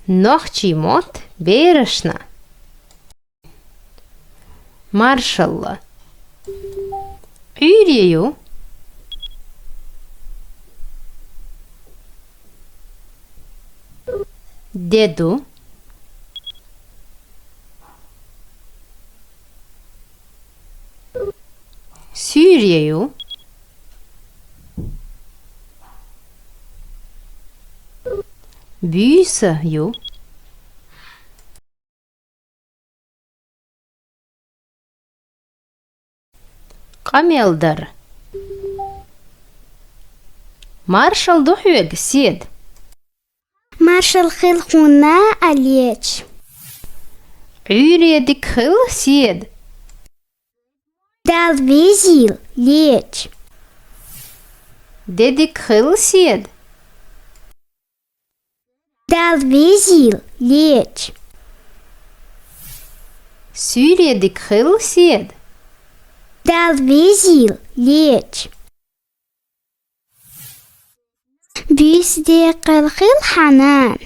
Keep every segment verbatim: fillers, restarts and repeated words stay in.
Нохчийн мотт берашна. Маршалла. Ӏуйре ю? Де ду? Суьйре ю? Буьйса ю? Къамел дар. Маршал ду хьоьга, Седа? Маршал хила хьуна, Алеч. Ӏуйре дика хила, Седа. Далла везийла, Леч. Де дика хила, Седа. Далла везийла, Леч. Суьйре дика хила, Седа. Далла везийла, Леч. Буьйса декъала хила, Хьанан.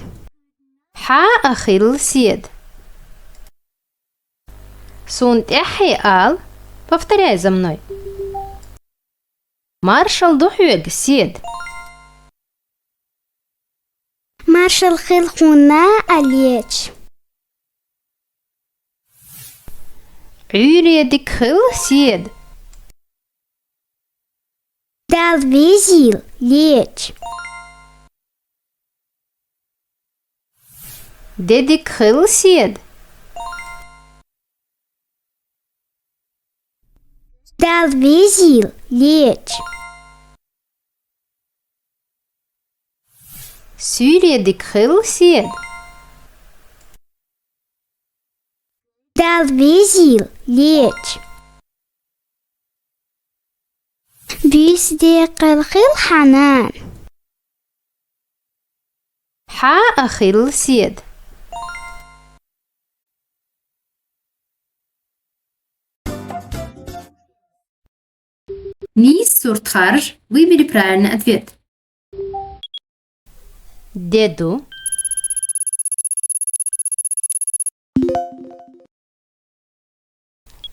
Хьа а хила, Седа. Суна тӀаьххье ала, повторяй за мной. Маршал ду хьоьга, Седа? Маршал хила хьуна, Алеч. Ӏуйре дика хила, Седа. Далла везийла, Леч. Де дика хила, Седа. Далла везийла, Леч. Суьйре дика хила, Седа. Далла везийла, Леч. Буьйса декъала хила, Хьанан. Хьа а хила, Седа. Нийса сурт харжа, выбери правильный ответ. Де ду?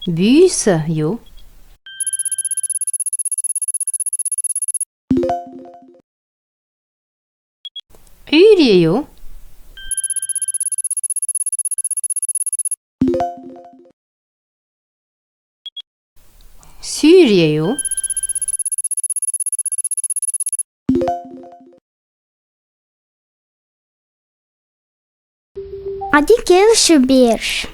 Буьйса ю? Ӏуйре ю? Суьйре ю? Ӏадика йойла шун, бераш.